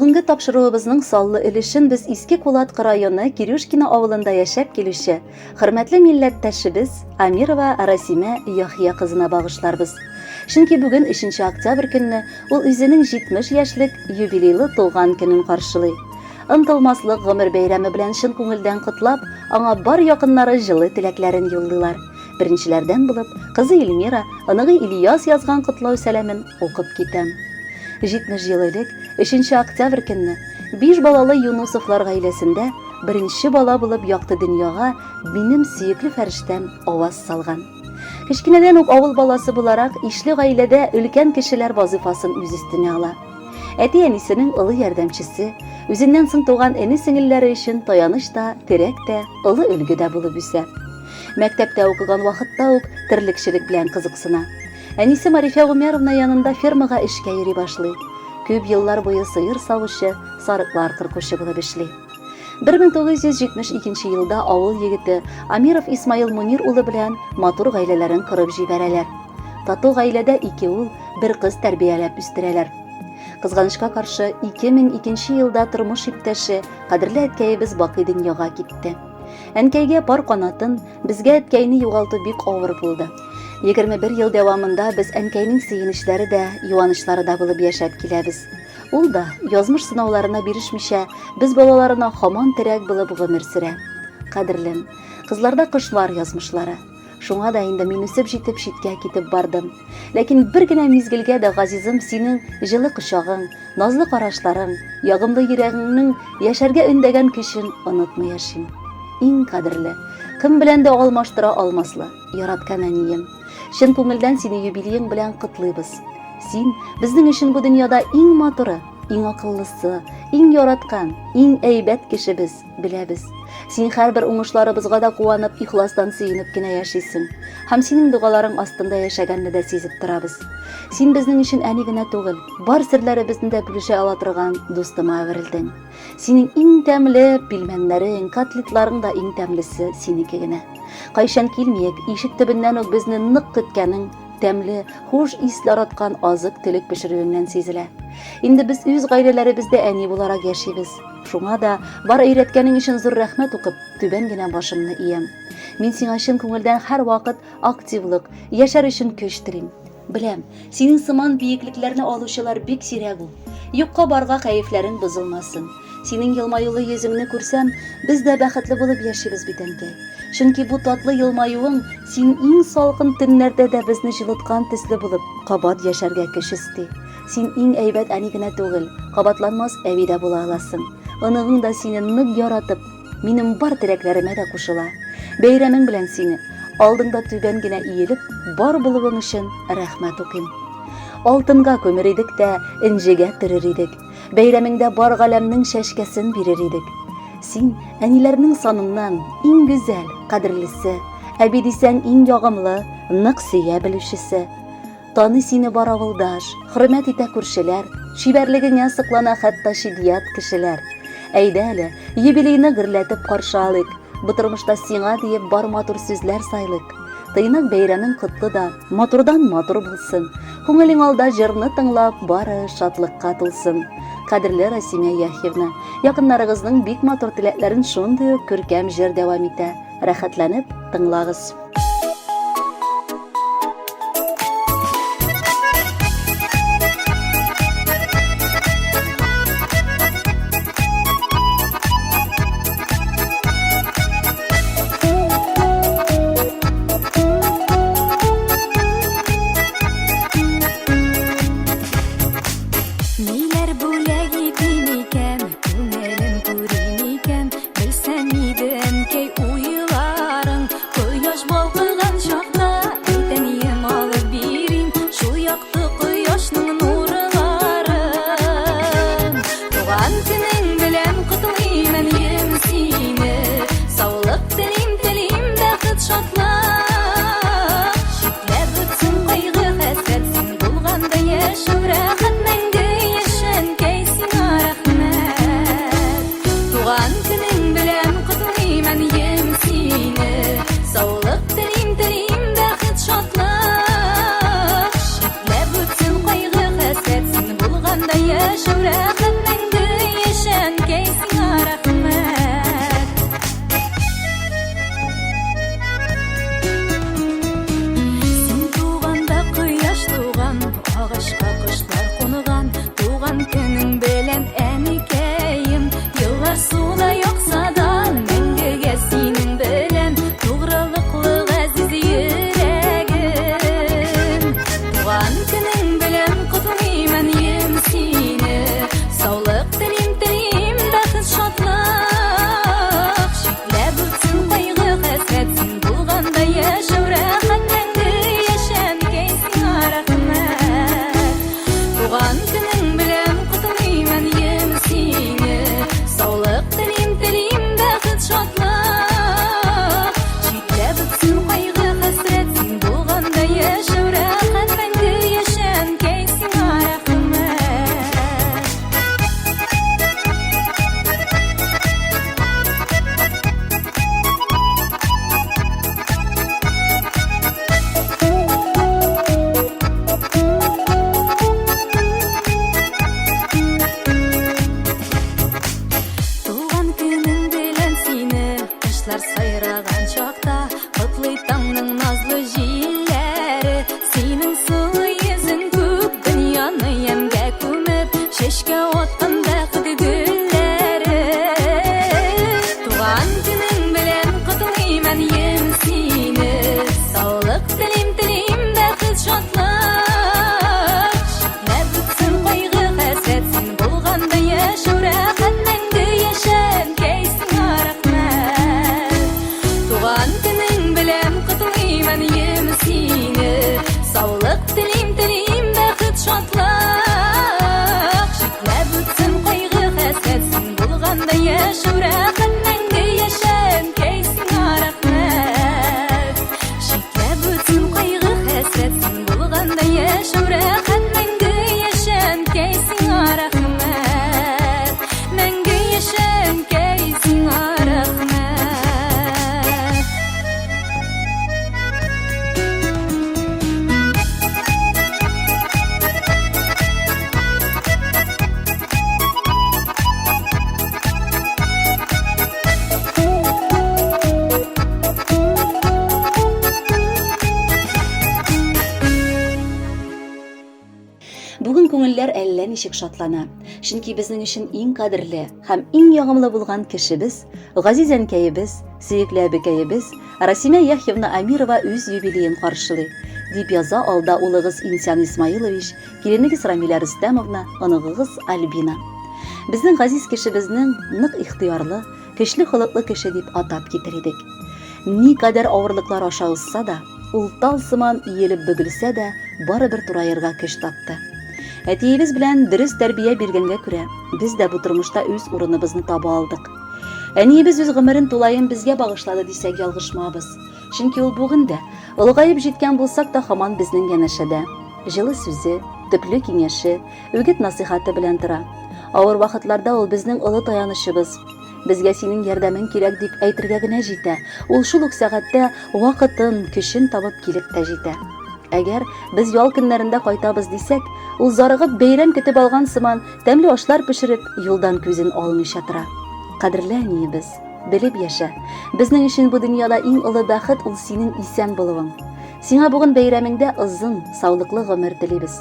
Бүгенге тапшыруыбызның саллы өлешен без Иске Кулаткы районы Кирюшкино авылында яшәп килүче хөрмәтле милләттәшебез Амирова Расимә Яхия кызына багышларбыз. Чөнки бүген 3 октябрь көнне ул үзенең 70 яшьлек юбилейлы туган көнен каршылый. Онтылмаслык гомер бәйрәме белән чын күңелдән котлап, аңа бар якыннары җылы теләкләрен юллыйлар. Беренчеләрдән булып, кызы Эльмира, оныгы Ильяс язган котлау сәламен укып китәм. 70 ел элек, 3 октябрь көнне, биш балалы Юнусовлар гаиләсендә беренче бала булып якты дөньяга минем сөекле фәрештәм аваз салган. Кечкенәдән үк авыл баласы буларак, ишле гаиләдә өлкән кешеләр вазыйфасын үз өстенә ала. Әти-әнисенең олы ярдәмчесе, үзеннән соң туган эне-сеңелләре өчен таяныч та, терәк тә, олы өлге дә булып үсә. Мәктәптә укыган вакытта ук терлекчелек белән кызыксына. Әнисе Марифә Гомәровна янында фермага эшкә йөри башлый. Күп еллар буе сыер савучы, сарыклар кыркучы булып эшли. 1972 елда авыл егете Амиров Исмаил Мунир улы белән матур гаиләләрен корып җибәрәләр. Тату гаиләдә ике ул, бер кыз тәрбияләп үстерәләр. Кызганычка каршы, 2002 елда тормыш иптәше, кадерле әткәебез бакый дөньяга китте. Әнкәйгә пар канатын, безгә әткәйне югалту бик авыр булды. 21 ел дәвамында без әнкәйнең сөенечләре дә, юанычлары да булып яшәп киләбез. Ул да, язмыш сынауларына бирешмичә, без балаларына һаман терәк булып гомер сөрә. Кадерлем, кызларда кошлар язмышлары. Шуңа да инде мин үсеп җитеп читкә китеп бардым. Ләкин бер генә мизгелгә дә газизым синең җылы кочагың, назлы карашларың, ягымлы йөрәгеңнең яшәргә өндәгән көчен онытмый яшим. Иң кадерле, кем белән дә алмаштыра алмаслы, яраткан әнием. Чын күңелдән сине юбилеең белән котлыйбыз. Син безнең өчен бу дөньяда иң матуры, иң акыллысы, иң яраткан, иң әйбәт кешебез. Беләбез. Син һәрбер уңышларыбызга да куанып, ихластан сөенеп кенә яшисең. Һәм синең догаларың астында яшәгәнне дә сизеп торабыз. Син безнең өчен әни генә түгел, бар серләребезне дә бүлешә ала торган дустыма әверелдең. Синең иң тәмле пилмәннәрең, котлетларың да иң тәмлесе синеке генә. Кайчан килмиек, ишек төбеннән үк безне нык көткәнең, тәмле, хуш исләр аткан азык-төлек пешерүеңнән сизелә. Инде без үз гаиләләребездә әни буларак яшибез. Шуңа да, бар өйрәткәнең өчен зур рәхмәт укып, түбән генә башымны иям. Мин сиңа чын күңелдән һәрвакыт активлык, яшәр өчен көч телим. Беләм, синең сыман биеклекләрне алучылар бик сирәк ул. Юкка барга кәефләрең бозылмасын. Синең елмаюлы йөзеңне күрсәм, без дә бәхетле булып яшибез бит, әнкәй. Чөнки бу татлы елмаюың син иң салкын төннәрдә дә безне җылыткан төсле булып, кабат яшәргә көч өсти. Син иң әйбәт әни генә түгел, кабатланмас әби дә була аласың. Оныгың да сине нык яратып, минем бар теләкләремә дә кушыла. Бәйрәмең белән сине, алдыңда түбән генә иелеп, бар булуың өчен рәхмәт укыйм. Алтынга күмер идек тә, энҗегә төрер идек. Бәйрәмеңдә бар галәмнең чәчкәсен бирер идек. Син әниләрнең саныннан иң гүзәл, кадерлесе, әби дисәң иң ягымлы, нык сөя белүчесе. Таный сине бар авылдаш, хөрмәт итә күршеләр, чибәрлегеңә соклана хәтта чит-ят кешеләр. Әйдә әле, юбилейны гөрләтеп каршы алыйк, бу тормышта сиңа диеп бар матур сүзләр сайлыйк. Тыйнак бәйрәмең котлы да, матурдан матур булсын. Күңелең алда җырны тыңлап, бары шатлыкка тулсын. Кадерле Расимә Яхьевна, якыннарыгызның бик матур теләкләрен шундый ук күркәм җыр дәвам итә. Рәхәтләнеп тыңлагыз. Ниләр бүләк итим икән, күңелем күрим икән, Белсәм иде, әнкәй, уйларың, Кояш балкыган чакта, Әйтәнием алып бирим, Шул якты кояшның нурларын. Туган көнең белән котлыйм, әнием, сине, Саулык телим, телим бәхет, шатлык. Читләп үтсен кайгы-хәсрәт, син булганда яшәү рәхәт, Мәңге яшә, әнкәй, сиңа рәхмәт. Туган көнең белән котлыйм, әнием, сине. Саулык телим, телим бәхет, шатлык. Читләп үтсен кайгы-хәсрәт, син булганда яшәү рәхәт мәңге. Чәчкә аткан бәхет гөлләре. Туган көнең белән котлыйм, әнием, сине. Саулык телим, телим бәхет, шатлык. Читләп үтсен кайгы, хәсрәт, син булганда яшәү рәхәт, мәңге яшә, әнкәй, сиңа рәхмәт. Туган көнең белән котлыйм, әнием, сине. Саулык телим, телим бәхет, шатлык. Читләп үтсен кайгы, хәсрәт, син булганда яшәү рәхәт, мәңге яшә, әнкәй, сиңа рәхмәт. Читләп үтсен кайгы, хәсрәт, син булганда яшәү рәхәт, мәңге яшә, әнкәй, сиңа рәхмәт. Мәңге яшә, әнкәй, сиңа рәхмәт. Бүген күңелләр әллә ничек шатлана. Чөнки безнең өчен иң кадерле һәм иң ягымлы булган кешебез, газиз әнкәебез, сөекле әбекәебез Расимә Яхьевна Амирова үз юбилеен каршылый, дип яза алда улыгыз Инсян Исмаилович, киленегез Рамилә Рөстәмовна, оныгыгыз Альбина. Безнең газиз кешебезнең нык ихтыярлы, көчле холыклы кеше дип атап китер идек. Никадәр авырлыклар аша узса да, ул тал сыман иелеп бөгелсә дә, барыбер тураерга көч тапты. Әтиебез белән дөрес тәрбия биргәнгә күрә, без дә бу тормышта үз урыныбызны таба алдык. Әниебез үз гомерен тулаем безгә багышлады дисәк ялгышмабыз. Чөнки ул бүген дә, олыгаеп җиткән булсак та, һаман безнең янәшәдә. Җылы сүзе, төпле киңәше, үгет-насыйхаты белән тора. Авыр вакытларда ул безнең олы таянычыбыз. Безгә синең ярдәмең кирәк дип әйтергә генә җитә. Ул шул ук сәгатьтә вакытын, көчен табып килеп тә җитә. Әгәр без ял көннәрендә кайтабыз дисәк, ул зарыгып бәйрәм көтеп алган сыман, тәмле ашлар пешереп, юлдан күзен алмыйча тора. Кадерле әниебез, белеп яшә. Безнең өчен бу дөньяда иң олы бәхет ул синең исән булуың. Сиңа бүген бәйрәмеңдә озын, саулыклы гомер телибез.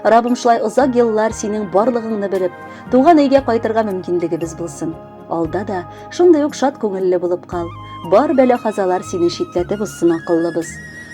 Раббым шулай озак еллар синең барлыгыңны белеп, туган өйгә кайтырга мөмкинлегебез булсын. Алда да шундый ук шат күңелле булып кал. Бар бәла-казалар сине читләтеп узсын, акыллыбыз.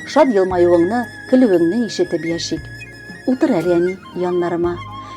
Шат елмаюыңны, көлүеңне ишетеп яшик. Утыр әле, әни, яннарыма.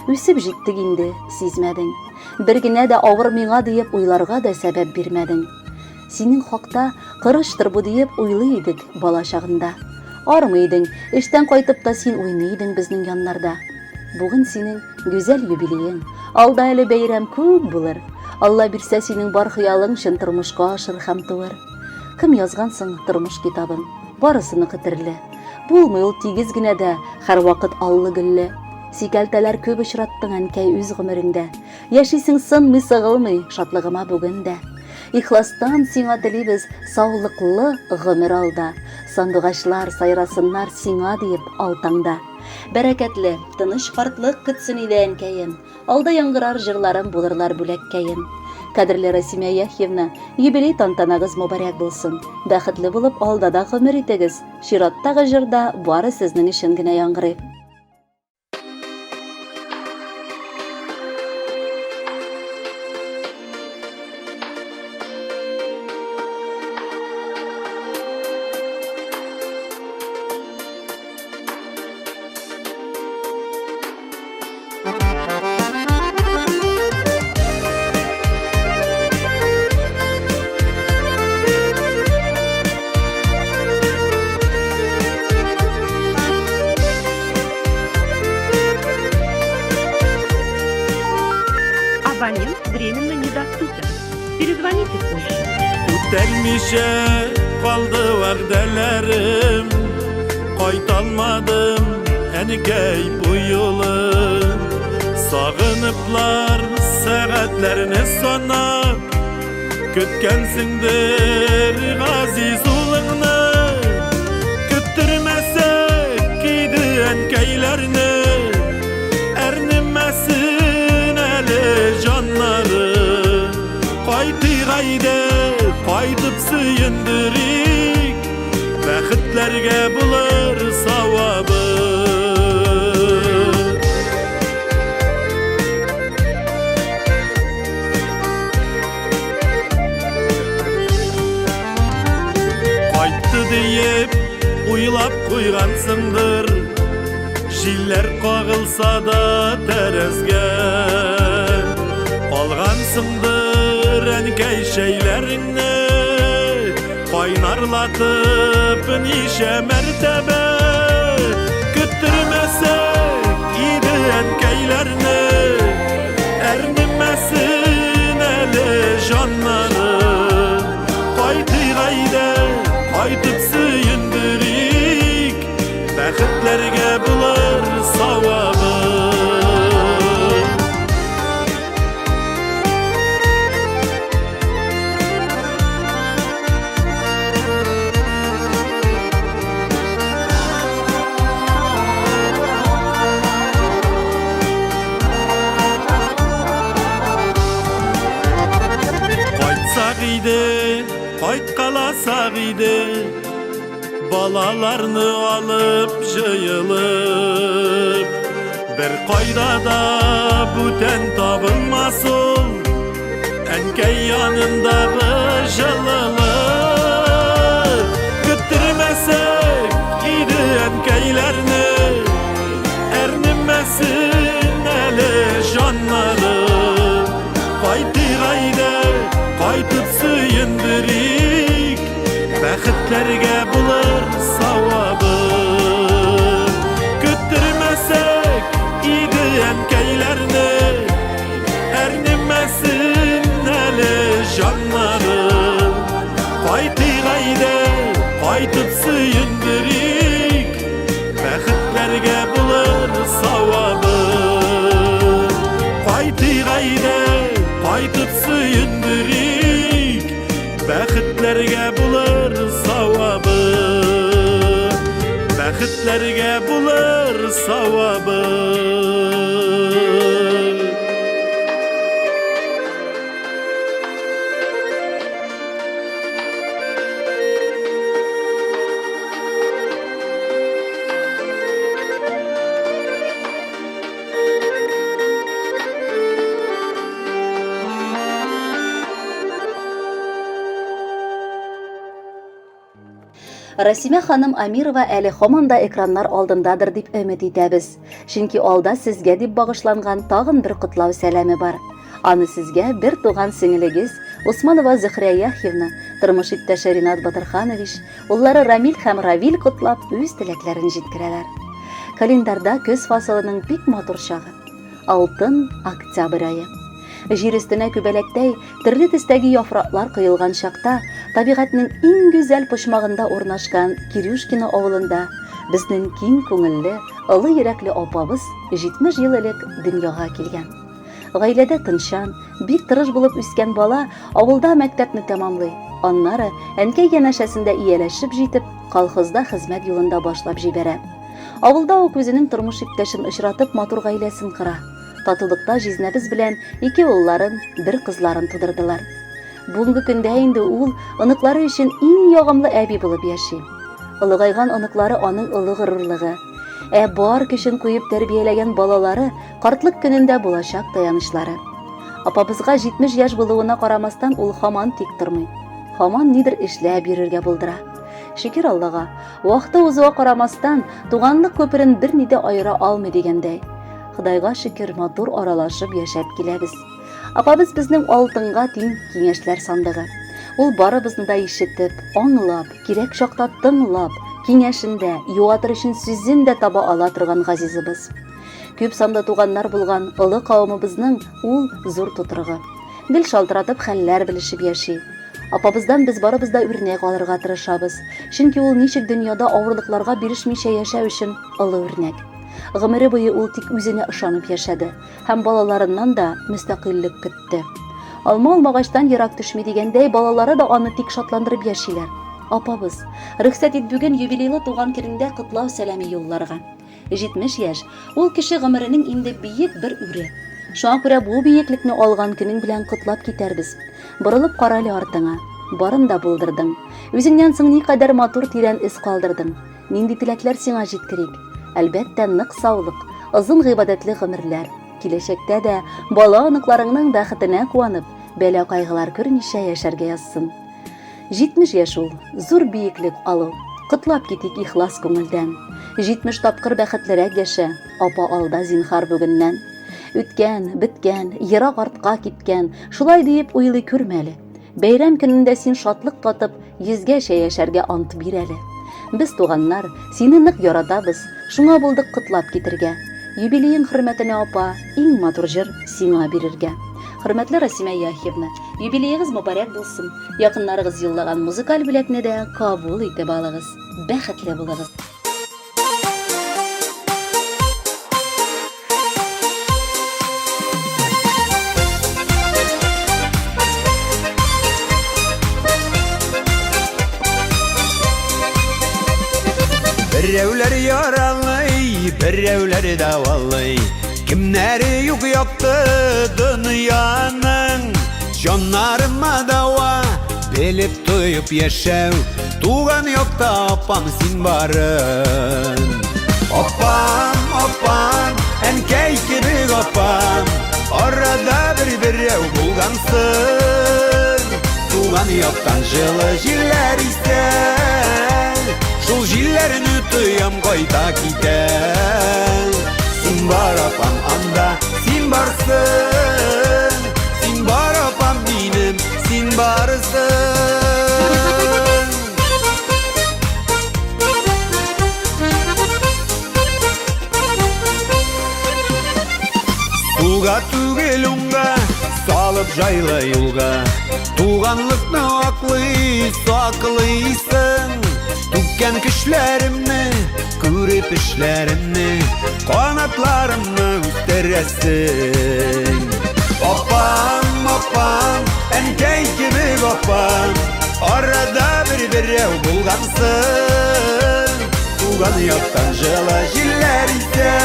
Үсеп җиттек инде, сизмәдең. Бер генә дә авыр миңа диеп уйларга да сәбәп бирмәдең. Синең хакта кырычтыр бу диеп уйлый идек бала чагында. Армый идең, эштән кайтып та син уйный идең безнең яннарда. Бүген синең гүзәл юбилеең, алда әле бәйрәм күп булыр. Алла бирсә, синең бар хыялың чын тормышка ашыр һәм туыр. Кем язган соң тормыш китабын? Барысыныкы төрле. Булмый ул тигез генә дә, һәрвакыт аллы-гөлле. Сикәлтәләр күп очраттың, әнкәй, үз гомереңдә. Яшисең сынмый-сыгылмый, шатлыгыма бүген дә. Ихластан сиңа телибез саулыклы гомер алда. Сандугачлар сайрасыннар сиңа диеп алтаңда. Бәрәкәтле, тыныч картлык көтсен иде әнкәем. Алда яңгырар җырларым булырлар бүләккәем. Кадерле Расимә Яхьевна, юбилей тантанагыз мөбарәк булсын. Бәхетле булып алда да гомер итегез. Чираттагы җыр да бары сезнең өчен генә яңгырый. Абонент временно недоступен. Перезвоните позже. Үтәлмичә калды вәгъдәләрем, Кайталмадым, әнкәй, бу юлы. Сагыныплар сәгатьләрне санап, Көткәнсеңдер газиз улыңны. Көттермәсәк иде әнкәйләрне, Әрнемәсен әле җаннары. Кайтыйк әйдә, кайтып сөендерик, Бәхетләргә булыр савабы. кагылса да тәрәзгә. Алгансыңдыр, әнкәй, чәйләреңне, Кайнарлатып ничә мәртәбә. Көттермәсәк иде әнкәйләрне, Әрнемәсен әле җаннары. Кайтыйк әйдә, кайтып сөендерик, Бәхетләргә булыр савабы. Кайтсак иде, кайткаласак иде, Балаларны алып җыелып, Бер кайда да бүтән табылмас ул, Әнкәй янындагы җылылык. Көттермәсәк иде әнкәйләрне, Әрнемәсен әле җаннары. Кайтыйк әйдә, кайтып сөендерик, Бәхетләргә булыр савабы. Көттермәсәк иде әнкәйләрне, Әрнемәсен әле җаннары. Кайтыйк әйдә, кайтып сөендерик, Бәхетләргә булыр савабы. Кайтыйк әйдә, кайтып сөендерик, Бәхетләргә булыр савабы. Бәхетләргә булыр савабы. Расимә ханым Амирова әле һаман да экраннар алдындадыр дип өмет итәбез. Чөнки алда сезгә дип багышланган тагын бер котлау сәламе бар. Аны сезгә бер туган сеңелегез Усманова Зөхрә Яхьевна, тормыш иптәше Ринат Батырханович, уллары Рамил һәм Равил котлап үз теләкләрен җиткерәләр. Календарьда көз фасылының бик матур чагы. Алтын октябрь ае. Җир өстенә күбәләктәй төрле төстәге яфраклар коелган чакта, табигатьнең иң гүзәл почмагында урнашкан Кирюшкино авылында безнең киң күңелле, олы йөрәкле апабыз 70 ел элек дөньяга килгән. Гаиләдә тынчан, бик тырыш булып үскән бала авылда мәктәпне тәмамлый. Аннары әнкәй янәшәсендә ияләшеп җитеп, колхозда хезмәт юлын да башлап җибәрә. Авылда ук үзенең тормыш иптәшен очратып, матур гаиләсен кора. Татулыкта җизнәбез белән ике улларын, бер кызларын тудырдылар. Бүгенге көндә инде ул оныклары өчен иң ягымлы әби булып яши. Олыгайган оныклары аның олы горурлыгы. Ә бар көчен куеп тәрбияләгән балалары картлык көнендә булачак таянычлары. Апабызга 70 яшь булуына карамастан ул һаман тик тормый. Һаман нидер эшләп йөрергә булдыра. Шөкер Аллага, вакыты узуга карамастан, туганлык күперен берни дә аера алмый дигәндәй. Ходайга шөкер, матур аралашып яшәп киләбез. Апабыз безнең алтынга тиң киңәшләр сандыгы. Ул барыбызны да ишетеп, аңлап, кирәк чакта тыңлап, киңәшен дә, юатыр өчен сүзен дә таба ала торган газизыбыз. Күп санда туганнар булган олы кавымыбызның ул зур тотрыгы. Гел шалтыратып хәлләр белешеп яши. Апабыздан без барыбыз да үрнәк алырга тырышабыз. Чөнки ул ничек дөньяда авырлыкларга бирешмичә яшәү өчен олы үрнәк. Гомере буе ул тик үзенә ышанып яшәде һәм балаларыннан да мөстәкыйльлек көтте. Алма алмагачтан ерак төшми дигәндәй, балалары да аны тик шатландырып яшиләр. Апабыз, рөхсәт ит бүген юбилейлы туган көнеңдә котлау сәламе юлларга. 70 яшь, ул кеше гомеренең инде биек бер үре. Шуңа күрә бу биеклекне алган көнең белән котлап китәрбез. Борылып кара әле артыңа. Барын да булдырдың. Үзеңнән соң никадәр матур тирән эз калдырдың. Нинди теләкләр сиңа җиткерик? Әлбәттә, нык саулык, озын гыйбадәтле гомерләр. Киләчәктә дә бала-оныкларыңның бәхетенә куанып, бәла-кайгылар күрмичә яшәргә язсын. 70 яшь ул, зур биеклек алу. Котлап китик ихлас күңелдән. 70 тапкыр бәхетлерәк яшә, апа алда зинхар бүгеннән. Үткән, беткән, ерак артка киткән, шулай диеп уйлый күрмә әле. Бәйрәм көнендә син шатлык татып, йөзгәчә яшәргә ант бир әле. Без, туганнар, сине нык яратабыз, шуңа булдык котлап китергә. Юбилеең хөрмәтенә, апа, иң матур җыр сиңа бирергә. Хөрмәтле Расимә Яхьевна, юбилеегыз мөбарәк булсын! Якыннарыгыз юллаган музыкаль бүләкне дә кабул итеп алыгыз. Бәхетле булыгыз! Берәүләр яралый, берәүләр дәвалый. Кемнәре юк якты дөньяның. Җаннарыма дәва, белеп тоеп яшәү. Туган якта апам син барын. Апам, апам, әнкәй кебек апам, арада бер берәү булгансың. Туган яктан җылы җилләр исә, шул җилләрне тоям кайта китә. Син бар, апам, анда, син барсың, син бар, апам, минем, син барсың. Сулга түгел уңга, салып җайлы юлга. Туганлыкны аклый, саклыйсың. Түккән көчләремне, күреп эшләремне, канатларымны үстерәсең. Апам, апам, әнкәй кебек апам, арада бер берәү булгансың. Туган яктан җылы җилләр исә,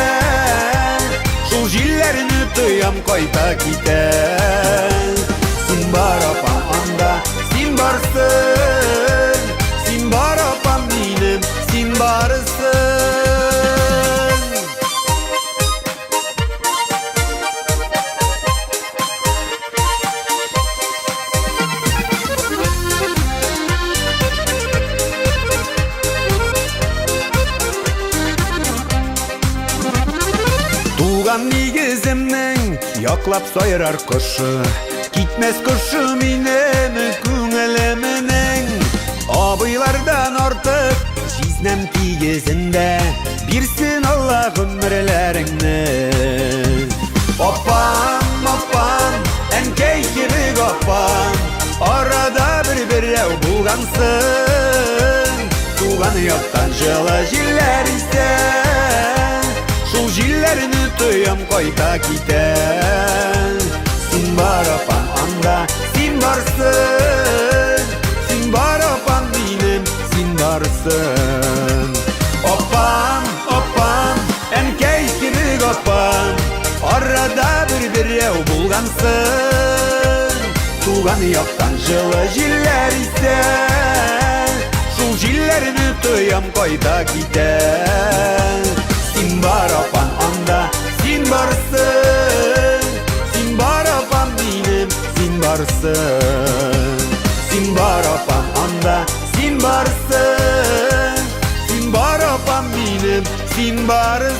шул җилләрне тоям кайта китә. Син бар, апам, анда, син барсың, син бар, апам, минем, син барсың. Туган нигеземнең яклап сайрар кошы, Китмәс кошы минем күңелемнең. Абыйлардан артык җизнәм тигезендә, Бирсен Алла гомерләреңне. Апам, апам, әнкәй кебек апам, арада бер берәү булгансың. Туган яктан җылы җилләр исә, шул җилләрне тоям кайта китә. Син бар, апам, анда, син барсың, син бар, апам, минем, син барсың. Апам, апам, әнкәй кебек апам, арада бер берәү булгансың. Туган яктан җылы җилләр исә, шул җилләрне тоям кайта китә. Син бар, апам, анда, син барсың, син бар, апам, минем, син барсың. Син бар, апам, анда, син барсың, син бар, апам, минем, син барсың.